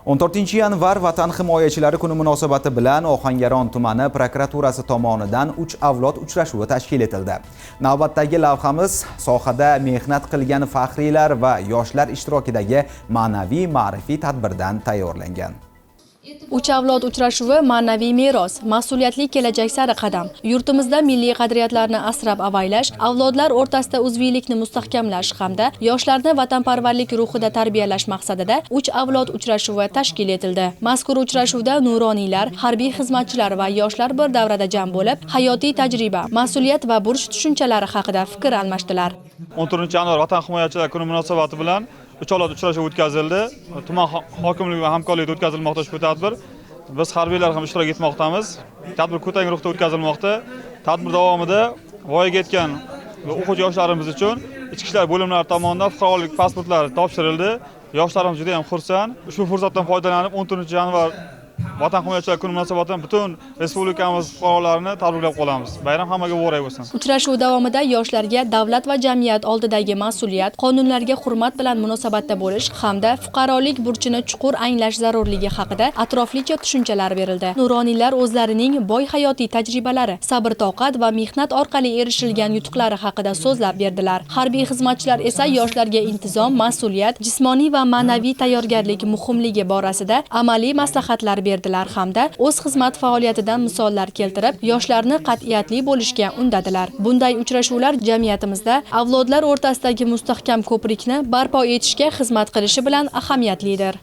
14 yanvar Vatan himoyachilari kuni munosabati bilan Ohangaron tumani prokuraturasi tomonidan 3 avlod uchrashuvi tashkil etildi. Navbatdagi lavhamiz sohada mehnat qilgan faxriylar va yoshlar ishtirokidagi ma'naviy ma'rifiy tadbirdan tayyorlangan. Uch avlod uchrashuvi ma'naviy meros, mas'uliyatli kelajak sari qadam. Yurtimizda milliy qadriyatlarni asrab avaylash, avlodlar o'rtasida uzviylikni mustahkamlash hamda yoshlarni vatanparvarlik ruhida tarbiyalash maqsadida uch avlod uchrashuvi tashkil etildi. Mazkur uchrashuvda nuroniylar, harbiy xizmatchilar va yoshlar bir davrada jam bo'lib, hayotiy tajriba, mas'uliyat va burch tushunchalari haqida fikr almashdilar. 14 yanvar Vatan himoyachilari kuni munosabati bilan uch avlod uchrashuvi o'tkazildi. Tuman hokimligi bilan hamkorlikda o'tkazilmoqda ushbu tadbir. Biz harbiylar ham ishtirok etmoqdamiz. Tadbir ko'tarinki ruhda o'tkazilmoqda. Tadbir davomida voyaga yetgan o'quvchi yoshlarimiz uchun ichki ishlar bo'limlari tomonidan fuqarolik pasportlari topshirildi. Yoshlarimiz juda ham xursand. Ushbu fursatdan foydalanib 14 yanvar Vatan himoyachilari kuni munosabati bilan butun respublikamiz fuqarolarini tabriklab qolamiz. Bayram hammaga muborak bo'lsin. Uchrashuv davomida yoshlarga davlat va jamiyat oldidagi mas'uliyat, qonunlarga hurmat bilan munosabatda bo'lish hamda fuqarolik burchini chuqur anglash zarurligi haqida atroflicha tushunchalar berildi. Nuroniylar o'zlarining boy hayotiy tajribalari, sabr-toqat va mehnat orqali erishilgan yutuqlari haqida so'zlab berdilar. Harbiy xizmatchilar esa yoshlarga intizom, mas'uliyat, jismoniy va ma'naviy tayyorgarlik muhimligi borasida amaliy maslahatlar berdilar hamda o'z xizmat faoliyatidan misollar keltirib, yoshlarni qat'iyatli bo'lishga undadilar. Bunday uchrashuvlar jamiyatimizda avlodlar o'rtasidagi mustahkam ko'prikni barpo etishga xizmat qilishi bilan ahamiyatlidir.